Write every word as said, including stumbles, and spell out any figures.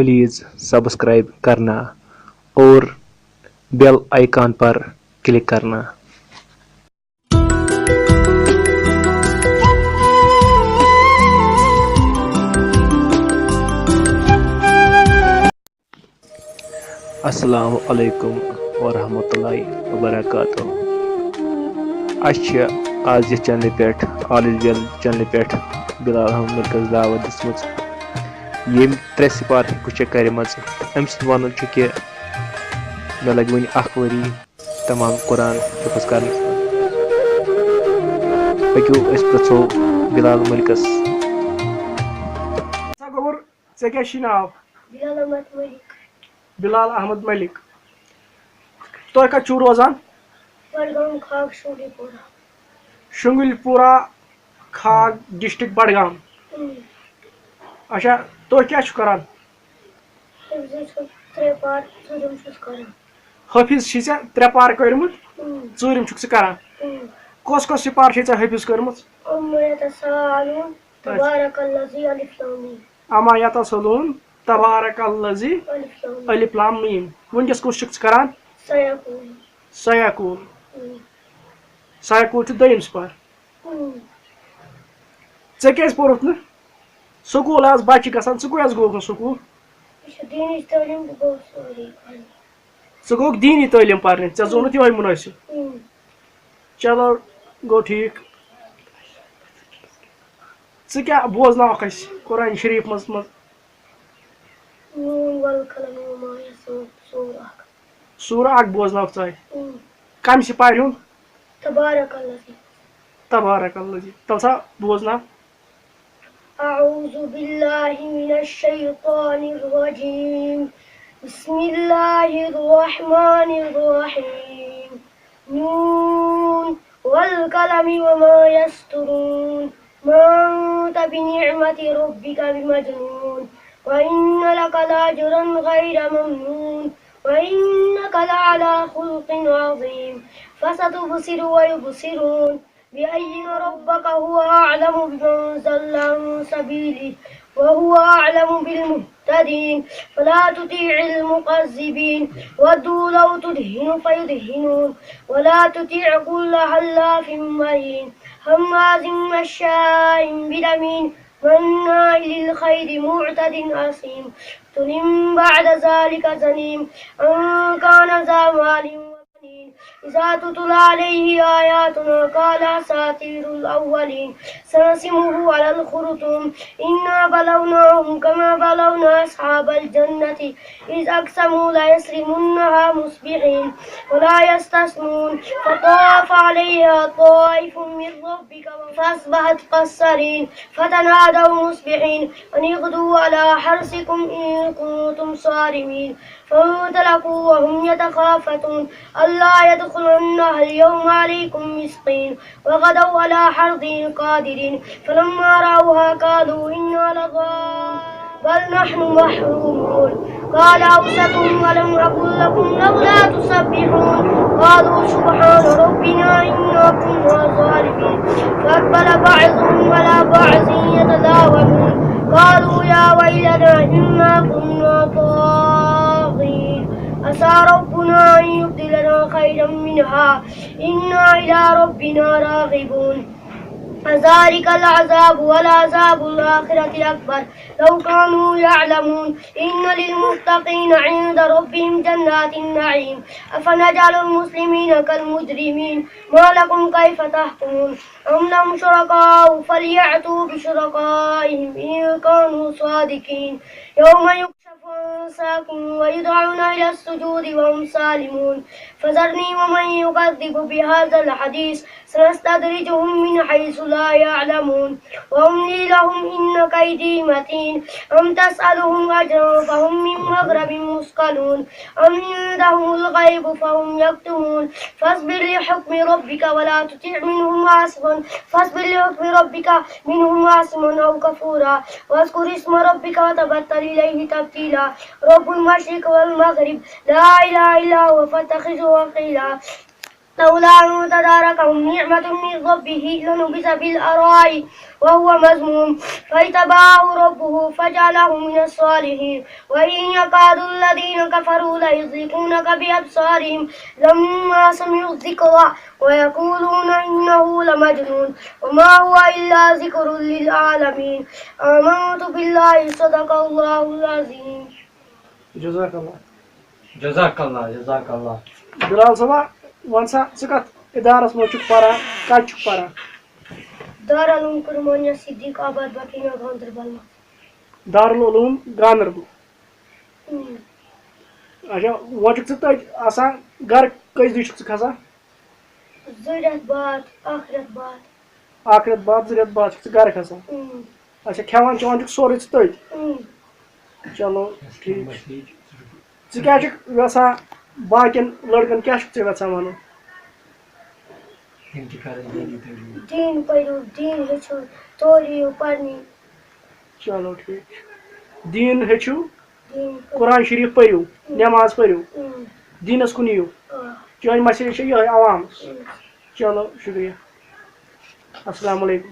Please subscribe کرنا اور bell icon پر click کرنا۔ السلام علیکم ورحمۃ اللہ وبرکاتہ۔ اَسہِ چھِ آز یَتھ چینلہِ پٮ۪ٹھ، آل از ویل چینلہِ پٮ۪ٹھ بلال احمد ملکس دعوت دِژمٕژ۔ ییٚمۍ ترٛےٚ سِپارٕ ہیٚکو چھےٚ کَرِمَژٕ۔ أمۍ سُنٛد وَنُن چھُ کہِ مےٚ لَگہِ وُنہِ اَکھ ؤری تمام قرآن حفظ کرنس منٛز۔ پٔکِو أسۍ پرٛژھو بلال ملکس۔ سا گوٚبُر، ژےٚ کیٛاہ چھُے ناو؟ بلال احمد ملک۔ بلال احمد ملک۔ تُہۍ کتہِ چھِو روزان؟ بڈگام کھاگ شُنٛگلہِ پورہ۔ شُنٛگلہِ پورہ کھاگ ڈسٹرکٹ بڈگام۔ اۭں۔ اچھا، تُہۍ کیٛاہ چھِو کران؟ حفظ چھُ ترٛےٚ پار، ژوٗرِم چھُس کران۔ حٲفظ چھُے ژےٚ ترٛےٚ پار کٔرمٕتۍ، اۭں۔ ژوٗرِم چھُکھ ژٕ کران۔ اۭں۔ کۄس کۄس سِپار چھے ژےٚ حٲفظ کٔرمٕژ؟ اما یتساءلون، اچھا۔ تبارک الذی الف لام میم۔ اما یتساءلون، تبارک الذی الف لام میم۔ الف لام میم۔ وٕنکیٚس کُس چھُکھ ژٕ کران؟ سیقول۔ سیقول۔ اۭں۔ سیقول چھُ دوٚیِم سِپار۔ اۭں۔ ژےٚ کیٛازِ پوٚرُتھ نہٕ سکوٗل؟ آز بچہِ گژھان، ژٕ کیٛازِ گوٚوُکھ نہٕ سکوٗل؟ یہِ چھِ دیٖنٕچ تعلیٖم، بہٕ گوٚوُس سورُے پَرنہِ۔ ژٕ گوٚوُکھ دیٖنی تعلیٖم پرنہِ، ژےٚ زونُتھ یِہوٚے مُنٲسِب۔ اۭں۔ چلو، گوٚو ٹھیٖک۔ ژٕ کیٛاہ بوزناوکھ اَسہِ قرآن شریٖف منٛز، منٛز؟ نون والقلم وما یسطرون، سورہ اکھ۔ سورہ اکھ بوزناوکھ ژٕ اَسہِ۔ اۭں۔ کمہِ سِپارِ ہُنٛد؟ تبارک الذی۔ تبارک الذی۔ تَلہٕ سا بوزناو۔ أعوذ بالله من الشيطان الرجيم. بسم الله الرحمن الرحيم. نون والقلم وما يسطرون. ما أنت بنعمة ربك بمجنون. وإن لك لأجرا غير ممنون. وإنك لعلى خلق عظيم. فستبصر ويبصرون. بأن ربك هو أعلم بمن ضل عن سبيله وهو أعلم بالمهتدين. فلا تطع المكذبين. ودوا لو تدهن فيدهنون. ولا تطع كل حلاف مهين. هماز مشاء بنميم. مناع للخير معتد أثيم. عتل بعد ذلك زنيم. أن كان ذا مال وبنين. إذا تتلى عليه آياتنا قال أساطير الأولين. سنسمه على الخرطوم. إنا بلوناهم كما بلونا أصحاب الجنة إذ أقسموا ليصرمنها مصبحين ولا يستثنون. فطاف عليها طائف من ربك فأصبحت كالصريم. فتنادوا مصبحين أن اغدوا على حرثكم إن كنتم صارمين. فانطلقوا وهم يتخافتون ألا يدخلنها اليوم عليكم مسكين. وغدوا على حرد قادرين. فلما رأوها قالوا إنا لضالون بل نحن محرومون. قال أوسطهم ألم أقل لكم لولا تسبحون. قالوا سبحان ربنا إنا كنا ظالمين. فأقبل بعضهم على بعض يتلاومون. قالوا يا ويلنا إنا كنا طاغين. عسى ربنا أن يبدلنا خيرا منها إنا إلى ربنا راغبون. فذلك العذاب ولعذاب الآخرة أكبر لو كانوا يعلمون. إن للمتقين عند ربهم جنات النعيم. أفنجعل المسلمين كالمجرمين ما لكم كيف تحكمون. أم لهم شركاء فليأتوا بشركائهم إن كانوا صادقين. يوم يكشف عن ساق ويدعون إلى السجود وهم سالمون. فذرني ومن يكذب بهذا الحديث سنستدرجهم من حيث لا يعلمون وأملي لهم إن كيدي متين. أم تسألهم أجرا فهم من مغرم مثقلون أم عندهم الغيب فهم يكتبون. فاصبر لحكم ربك ولا تطع منهم آثما. فاصبر لحكم ربك منهم آثما أو كفورا. واذكر اسم ربك وتبتل إليه تبتيلا. رب المشرق والمغرب لا إله إلا هو فاتخذه وكيلا. لولا أن تداركه نعمة من ربه لنبذ بالعراء وهو مذموم فاجتباه ربه فجعله من الصالحين وإن يكاد الذين كفروا ليزلقونك بأبصارهم لما سمعوا الذكر ويقولون إنه لمجنون وما هو إلا ذكر للعالمين. آمنت بالله. صدق الله العظيم. جزاک اللہ. جزاک اللہ، جزاک اللہ. بلال صٲبا، وَن سا، ژٕ کَتھ اِدارَس منٛز چھُکھ پَران؟ کَتہِ چھُکھ پَران؟ دارالعلوم کرمانیہ صدیق آباد بکینا گاندربل. دارالعلوم گاندربل. اۭں. اچھا، وۄنۍ چھُکھ ژٕ تٔتۍ آسان، گَرٕ کٔژِ دُہہِ چھُکھ ژٕ کھَسان؟ زٕ رٮ۪تھ بعد، اکھ رٮ۪تھ بعد. اَکھ رٮ۪تھ بعد، زٕ رٮ۪تھ بعد چھُکھ ژٕ گَرٕ کھَسان. اۭں. اچھا، کھٮ۪وان چٮ۪وان چھُکھ سورُے ژٕ تٔتۍ؟ اۭں. چلو، ٹھیٖک چھُ. ژٕ کیٛاہ چھُکھ یَژھان باقیَن لٔڑکَن کیٛاہ چھُکھ ژٕ یَژھان وَنُن؟ یِم تہِ کَرَن دینی تربیت. دیٖن پٔرِو، دیٖن ہیٚچھِو، تورٕ یِیِو پَرنہِ. چلو، ٹھیٖک چھُ. دیٖن ہیٚچھِو، دیٖن پٔرِو. قرآن شریٖف پٔرِو، نٮ۪ماز پٔرِو، اۭں. دیٖنَس کُن یِیِو. آ. چٲنۍ مسیج چھےٚ یِہوٚے عوامَس. اۭں. چلو، شُکریہ. السلام علیکم.